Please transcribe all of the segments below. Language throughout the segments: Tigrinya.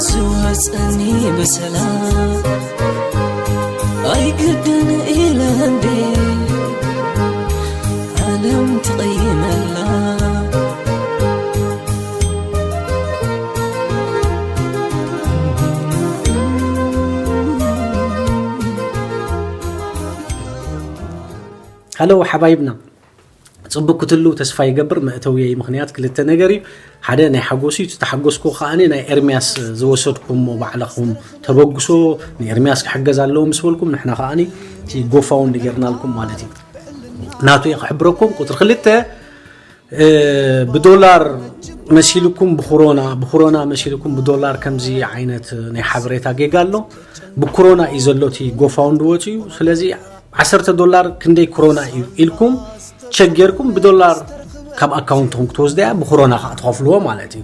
ዝወፀኒ ብሰላም ኣይግድን ኢለ እንዴ ዓለም ትቕይመላ። ሃሎ ሓባይብና፣ ጽቡቅ ክትሉ ተስፋ ይገብር። መእተውየይ ምኽንያት ክልተ ነገር እዩ። ሓደ ናይ ሓጎስ እዩ። ተሓጎስኩ ከዓኒ ናይ ኤርሚያስ ዝወሰድኩሞ ባዕልኹም ተበግሶ ንኤርሚያስ ክሕገዝ ኣለዎ ምስ በልኩም ንሕና ከዓኒ እቲ ጎፋውንድ ጌርናልኩም ማለት እዩ። ናቱ እየ ክሕብረኩም። ቁፅሪ ክልተ ብዶላር መሲልኩም ብኩሮና ብኩሮና መሲልኩም ብዶላር ከምዚ ዓይነት ናይ ሓበሬታ ጌጋ ኣሎ። ብኩሮና እዩ ዘሎ እቲ ጎፋውንድ ወፂኡ። ስለዚ ዓሰርተ ዶላር ክንደይ ክሮና እዩ ኢልኩም ቸክ ጌርኩም ብዶላር ካብ ኣካውንትኩም ክትወስዱ እያ። ብክሮና ከዓ ትኸፍልዎ ማለት እዩ።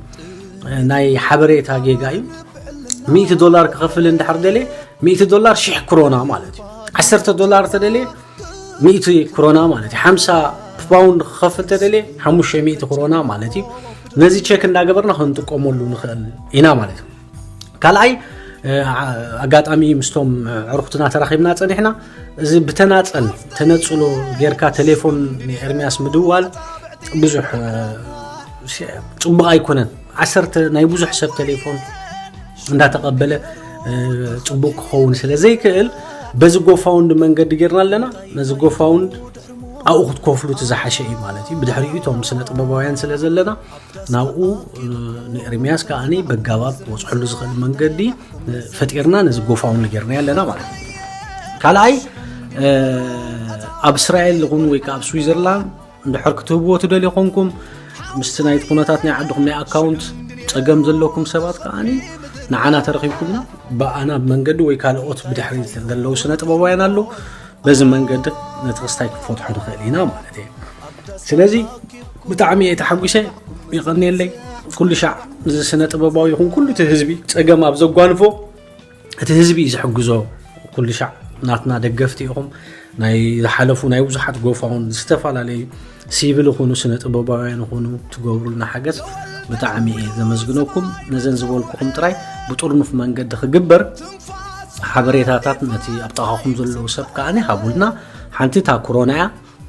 ናይ ሓበሬታ ጌጋ እዩ። ሚእቲ ዶላር ክኸፍል እንድሕር ደልየ ሚእቲ ዶላር ሽሕ ክሮና ማለት እዩ። ዓሰርተ ዶላር ተደልየ ሚእቲ ክሮና ማለት እዩ። ሓምሳ ፓውንድ ክኸፍል ተደልየ ሓሙሽተ ሚእቲ ክሮና ማለት እዩ። ነዚ ቸክ እንዳገበርና ክንጥቀመሉ ንኽእል ኢና ማለት እዩ። ካልኣይ ኣጋጣሚ ምስቶም ዕርክትና ተራኺብና ፀኒሕና። እዚ ብተናፀል ተነፅሎ ጌርካ ቴሌፎን ንኤርሚያስ ምድዋል ብዙሕ ፅቡቕ ኣይኮነን። ዓሰርተ ናይ ብዙሕ ሰብ ቴሌፎን እንዳተቐበለ ፅቡቕ ክኸውን ስለ ዘይክእል በዚ ጎፋውንድ መንገዲ ጌርና ኣለና። ነዚ ጎፋውንድ ኣብኡ ክትከፍሉ እቲ ዝሓሸ እዩ ማለት እዩ። ብድሕሪኡ እቶም ስነ ጥበባውያን ስለ ዘለና ናብኡ ንኤርሚያስ ከዓኒ በጋባብ ክበፅሐሉ ዝኽእል መንገዲ ፈጢርና ነዚ ጎፋውንድ ጌርና ኣለና ማለት እዩ። ካልኣይ ኣብ እስራኤል ይኹን ወይ ከዓ ኣብ ስዊዘርላንድ እንድሕር ክትህብዎ ትደልዩ ኮንኩም ምስቲ ናይቲ ኩነታት ናይ ዓድኹም ናይ ኣካውንት ፀገም ዘለኩም ሰባት ከዓኒ ንዓና ተረኺብኩምና ብኣና ብመንገዲ ወይ ካልኦት ብድሕሪት ዘለዉ ስነ ጥበባውያን ኣለዉ። በዚ መንገዲ ነቲ ክስታይ ክንፈትሖ ንኽእል ኢና ማለት እየ። ስለዚ ብጣዕሚ እየ ተሓጒሰ። ይቐንየለይ። ኩሉ ሻዕ እዚ ስነ ጥበባዊ ይኹን ኩሉ እቲ ህዝቢ ፀገም ኣብ ዘጓንፎ እቲ ህዝቢ እዩ ዝሕግዞ። ኩሉ ሻዕ ናትና ደገፍቲ ኢኹም። ናይ ዝሓለፉ ናይ ብዙሓት ጎፋውን ዝተፈላለዩ ሲቪል ይኹኑ ስነ ጥበባውያን ይኹኑ ትገብሩልና ሓገዝ ብጣዕሚ እየ ዘመስግነኩም። ነዘን ዝበልኩኹም ጥራይ ብጥርኑፍ መንገዲ ክግበር ሓበሬታታት ነቲ ኣብ ጥቓኹም ዘለዉ ሰብ ከዓኒ ሃቡልና። ሓንቲ እታ ክሮና እያ።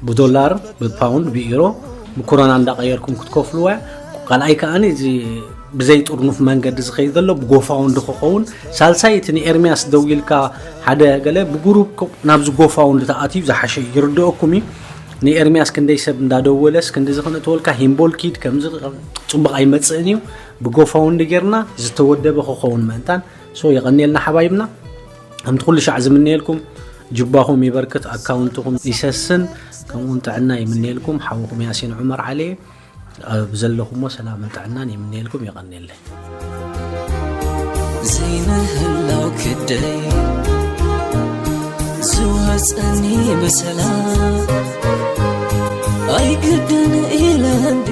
ብዶላር ብፓውንድ ብኢሮ ብኮሮና እንዳቀየርኩም ክትከፍልዋ። ካልኣይ ከዓኒ እዚ ብዘይ ጥርኑፍ መንገዲ ዝኸይድ ዘሎ ብጎፋውንድ ክኸውን። ሳልሳይ እቲ ንኤርሚያስ ደዊልካ ሓደ ገለ ብጉሩብ ናብዚ ጎፋውንድ ተኣትዩ ዝሓሸ ይርድኦኩም እዩ። ንኤርሚያስ ክንደይ ሰብ እንዳደወለስ ክንዲ ዝኽንእትወልካ ሂምቦል ኪድ ከምዚ ጽቡቕ ኣይመጽእን እዩ። ብጎፋውንድ ጌርና ዝተወደበ ክኸውን ምእንታን ሶ የቐንየልና ሓባይብና። ከምቲ ኩሉ ሻዕ ዝምነየልኩም ጅባኹም ይበርክት ኣካውንትኹም ይሰስን። ከምኡውን ጥዕና ይምነየልኩም ሓውኹም ያሲን ዑመር ዓሊ። ኣብ ዘለኹሞ ሰላምን ጥዕናን ይምነየልኩም። የቐንየለይ። ዘይምህላው ክደይ ዝወፀኒ ብሰላም ኣይግድን ኢለ እንዴ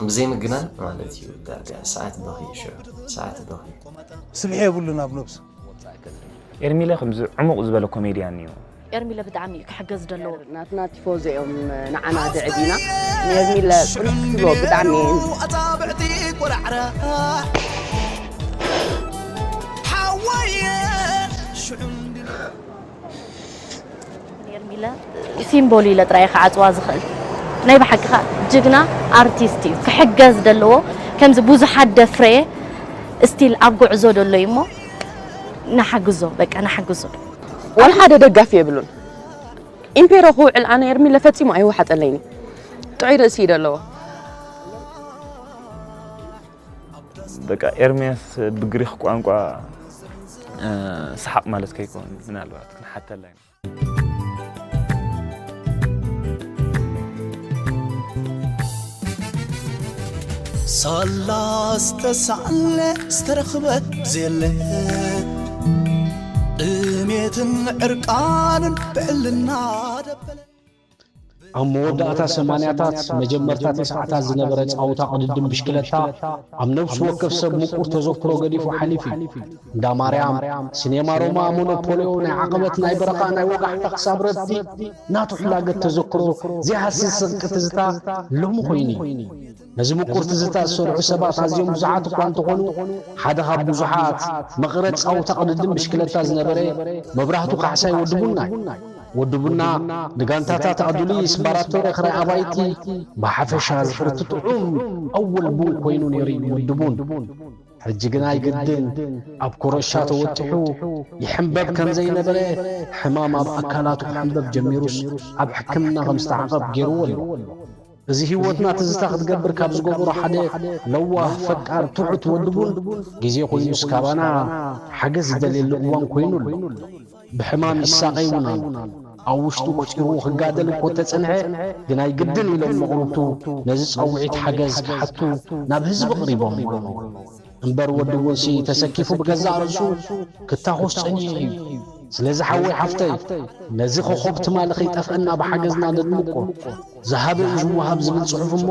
ብዘይ ምግናን ማለት እዩ። ዳርጋ ሰዓት በኺ ሽዑ ሰዓት በኺ ስብሒ የብሉን ኣብ ነብሱ። ኤርሚለ ከምዚ ዕሙቕ ዝበለ ኮሜድያን እዩ። ኤርሚለ ብጣዕሚ እዩ ክሕገዝ ዘለዎ። ናትና ቲፎዞ እዮም ንዓና ዘዕቢና። ንኤርሚለ ቁልሕ ክትብሎ ብጣዕሚ እየ ኣጻብዕቲ ቆላዕራ ሓወየ ሽዑ እንድነ ኤርሚለ ሲምቦል ኢለ ጥራይ ክዓፅዋ ዝኽእል ናይ ብሓቂ ኸዓ ጅግና ኣርቲስት እዩ ክሕገዝ ዘለዎ ከምዚ ብዙሓት ደፍረየ እስቲል ኣብ ጉዕዞ ደሎ እዩ እሞ ንሓግዞ በቃ ንሓግዞ። ዋላ ሓደ ደጋፊ የብሉን። ኢምፔሮ ክውዕል ኣነ ኤርሚለ ፈጺሙ ኣይወሓጠለይን እዩ። ጥዑይ ርእሲ እዩ ደለዎ። በቃ ኤርሚያስ ብግሪኽ ቋንቋ ሰሓቕ ማለት ከይኮን ምናልባት ክንሓተላ ኢና። ሳላ ዝተሳለ ዝተረኽበ ዘየለ ጥሜትን ዕርቃንን ብዕልና ደበለ ኣብ መወዳእታ ሰማንያታት መጀመርታ ተስዓታት ዝነበረ ጻውታ ቅድድም ብሽክለታ ኣብ ነፍሲ ወከፍ ሰብ ምቁር ተዘክሮ ገዲፉ ሓሊፉ እዩ። እንዳ ማርያም፣ ሲኔማ ሮማ፣ ሞኖፖልዮ፣ ናይ ዓቐበት፣ ናይ በረኻ፣ ናይ ወጋሕታ ክሳብ ረብቲ ናቱ ሕላገት ተዘክሮ ዘይሃስስ ስንቂ ትዝታ ሎሚ ኮይኑ እዩ። ነዚ ምቁር ትዝታ ዝሰርሑ ሰባት ኣዝዮም ብዙሓት እኳ እንተኾኑ ሓደ ካብ ብዙሓት መቐረት ጻውታ ቅድድም ብሽክለታ ዝነበረ መብራህቱ ካሕሳይ ወዲ ቡና እዩ። ወዲ ቡና ንጋንታታት ኣዱሊስ፣ ባራቶሬ፣ ክራይ ኣባይቲ ብሓፈሻ ዝሕርት ጥዑም ኣወል ቡን ኮይኑ ነይሩ እዩ ወዲ ቡን። ሕጂ ግን ኣይግድን፣ ኣብ ኮረሻ ተወጢሑ ይሕንበብ ከም ዘይነበረ፣ ሕማም ኣብ ኣካላቱ ክሕንበብ ጀሚሩስ ኣብ ሕክምና ከም ዝተዓቐብ ገይርዎ ኣሎ። እዚ ህይወትና ትዝታ ክትገብር ካብ ዝገበሩ ሓደ ለዋህ፣ ፈቃር፣ ትሑት ወዲ ቡን ግዜ ኮይኑስ ካባና ሓገዝ ዝደልየሉ እዋን ኮይኑ ኣሎ። ብሕማም ይሳቐይ እውን ኣሎ። ኣብ ውሽጡ ቆጺሩ ክጋደል እኮ ተጸንሐ፣ ግን ኣይግድን ኢሎም መቕርብቱ ነዚ ጸውዒት ሓገዝ ክሓቱ ናብ ህዝቢ ኣቕሪቦም ኣለዉ። እምበር ወዲ ቡንሲ ተሰኪፉ ብገዛእ ርእሱ ክታኾስ ጸኒሑ እዩ። ስለዚ ሓወይ ሓፍተይ፣ ነዚ ኮኾብ ትማሊ ከይጠፍአና ብሓገዝና ነድምቆ። ዝሃበ እዩ ዝወሃብ ዝብል ጽሑፍ እሞ፣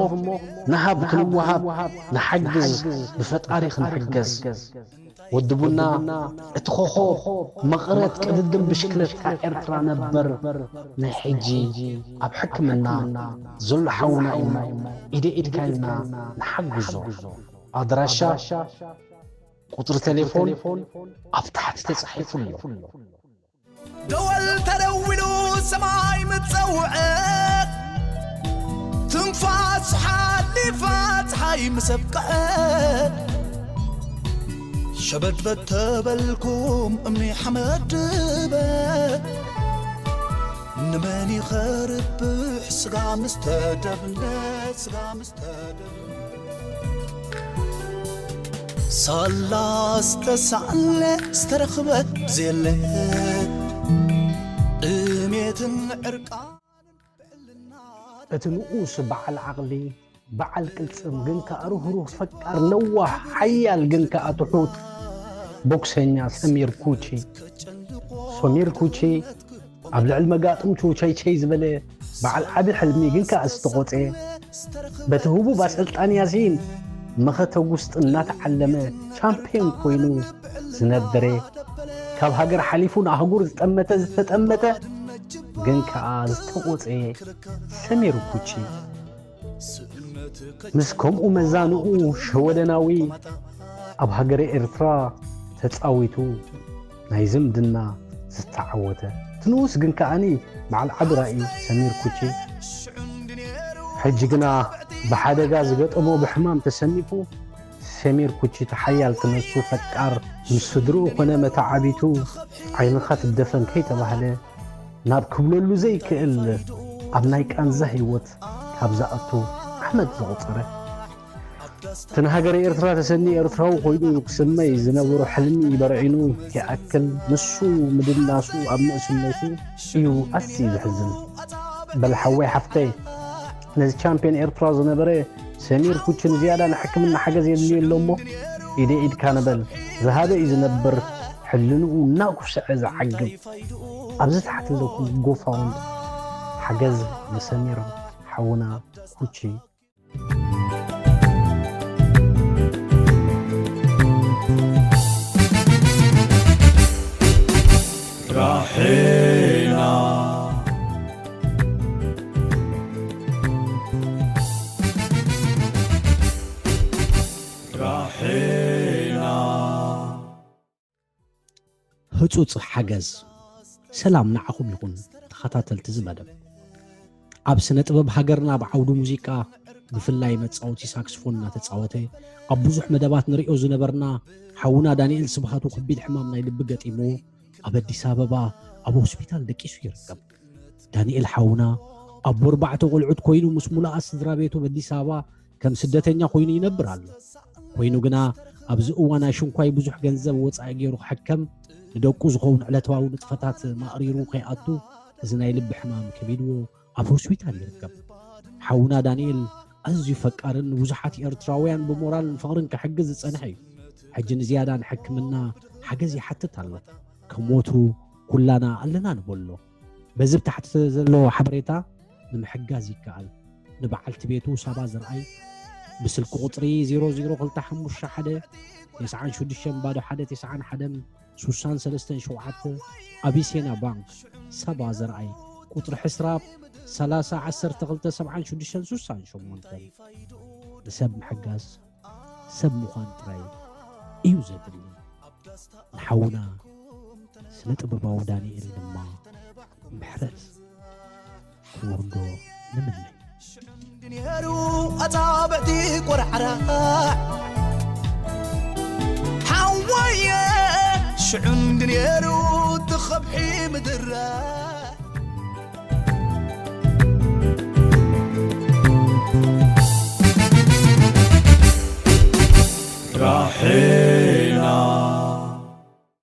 ንሃብ፣ ክንወሃብ፣ ንሓግዝ፣ ብፈጣሪ ክንሕገዝ። ወዲ ቡና እቲ ኮኾብ መቐረት ቅድድም ብሽክለታ ኤርትራ ነበር። ናይ ሕጂ ኣብ ሕክምና ዘሎ ሓውና እዩ። ኢደ ኢድካ ኢልና ንሓግዞ። ኣድራሻ፣ ቁጽሪ ቴሌፎን ኣብ ታሕቲ ተጻሒፉ ኣሎ። ደወል ተደዊሉ ሰማይ ምጸውዐ፣ ትንፋስ ሓሊፋ ጸሓይ ምሰብቀዐ፣ ሸበድበድ ተበልኩም እምኒ ሓመድ ድበ፣ ንመን ይኸርብሕ ስጋ ምስ ተደብነ፣ ስጋ ምስ ተደብነ። ሳላ ዝተሳእለ ዝተረኽበ ብዘየለ፣ ጥሜትን ዕርቃንን ብዕልና እቲ ንኡስ በዓል ዓቕሊ፣ በዓል ቅልጽም፣ ግን ከኣ ርህሩህ፣ ፈቃር፣ ለዋህ፣ ሓያል፣ ግን ከኣ ትሑት ቦክሰኛ ሰሚር ኩቺ። ሰሚር ኩቺ ኣብ ልዕሊ መጋጥምቱ ቸይቸይ ዝበለ በዓል ዓቢ ሕልሚ ግን ከኣ ዝተቖጸ፣ በቲ ህቡብ ኣሰልጣኒ ያሲን መኸተ ጉስጢ እናተዓለመ ቻምፕዮን ኮይኑ ዝነበረ፣ ካብ ሃገር ሓሊፉ ንኣህጉር ዝጠመተ፣ ዝተጠመተ፣ ግን ከኣ ዝተቖጸ ሰሚር ኩቺ። ምስ ከምኡ መዛንኡ ሸወደናዊ ኣብ ሃገረ ኤርትራ ተጻዊቱ ናይ ዝምድና ዝተዓወተ እቲ ንኡስ ግን ከኣኒ በዓል ዓቢ ራኢ ሰሚር ኩቺ፣ ሕጂ ግና ብሓደጋ ዝገጠሞ ብሕማም ተሰኒፉ፣ ሰሚር ኩቺ እቲ ሓያል ክነሱ ፈቃር ምስ ስድርኡ ኮነ መተዓቢቱ ዓይንኻ ትደፈን ከይተባህለ ናብ ክብለሉ ዘይክእል ኣብ ናይ ቃንዛ ህይወት ካብ ዝኣቱ ዓመት ዘቑጸረ፣ እቲ ንሃገረ ኤርትራ ተሰንዩ ኤርትራዊ ኮይኑ ክስመይ ዝነበሮ ሕልሚ በርዒኑ ይኣክል ንሱ ምድናሱ ኣብ ንእስነቱ እዩ ኣዝዩ ዘሕዝን። በል ሓወይ ሓፍተይ፣ ነዚ ቻምፕዮን ኤርትራ ዝነበረ ሰሚር ኩቺ ንዝያዳ ንሕክምና ሓገዝ የድልዮ ኣሎ እሞ ኢደ ኢድካ ንበል። ዝሃበ እዩ ዝነብር፣ ሕልንኡ እናጉስዐ ዝዓግብ። ኣብዚ ታሕቲ ዘለኩም ጎፋውንድ ሓገዝ ንሰሚር ሓውና ኩቺ። ራሄና፣ ራሄና። ህጹጽ ሓገዝ። ሰላም ንዓኹም ይኹን ተኸታተልቲ እዚ መደብ። ኣብ ስነ ጥበብ ሃገርና ኣብ ዓውዲ ሙዚቃ ብፍላይ መጻወቲ ሳክስፎን እናተጻወተ ኣብ ብዙሕ መደባት ንሪኦ ዝነበርና ሓውና ዳንኤል ስብሃቱ ከቢድ ሕማም ናይ ልቢ ገጢምዎ ኣብ ኣዲስ ኣበባ ኣብ ሆስፒታል ደቂሱ ይርከብ። ዳንኤል ሓውና ኣቦ ኣርባዕተ ቆልዑት ኮይኑ ምስ ሙሉኣት ስድራ ቤቱ ኣብ ኣዲስ ኣበባ ከም ስደተኛ ኮይኑ ይነብር ኣሎ። ኮይኑ ግና ኣብዚ እዋን ኣሽንኳይ ብዙሕ ገንዘብ ወጻኢ ገይሩ ክሕከም ንደቁ ዝኸውን ዕለታዊ ንጥፈታት ማእሪሩ ከይኣቱ እዚ ናይ ልቢ ሕማም ከቢድዎ ኣብ ሆስፒታል ይርከብ። ሓውና ዳንኤል ኣዝዩ ፈቃርን ንብዙሓት ኤርትራውያን ብሞራልን ፍቕርን ክሕግዝ ዝጸንሐ እዩ። ሕጂ ንዝያዳ ንሕክምና ሓገዝ ይሓትት ኣሎ። ከም ወትሩ ኩላና ኣለና ንበሎ። በዚ ብታሕቲ ዘሎ ሓበሬታ ንምሕጋዝ ይከኣል። ንበዓልቲ ቤቱ ሳባ ዘርኣይ ብስልኪ ቁጽሪ ዜሮ ዜሮ ክልተ ሓሙሽተ ሓደ ተስዓን ሽዱሽተን ባዶ ሓደ ተስዓን ሓደን ሱሳን ሰለስተን ሸውዓተ ኣቢሴና ባንክ ሳባ ዘርኣይ ቁጽሪ ሕስራብ ሰላሳ ዓሰርተ ክልተ ሰብዓን ሽዱሽተን ሱሳን ሸሞንተን። ንሰብ ምሕጋዝ ሰብ ምዃን ጥራይ እዩ ዘድሊ። ንሓውና ስነ ጥበባዊ ዳንኤል ድማ ምሕረት ክወርዶ ንምነ። ሽዑ እንዲ ነይሩ ኣጻብዕቲ ቆራዕራዕ ሓወየ ሽዑ እንዲ ነይሩ ትኸብሒ ምድራዕ ራሕል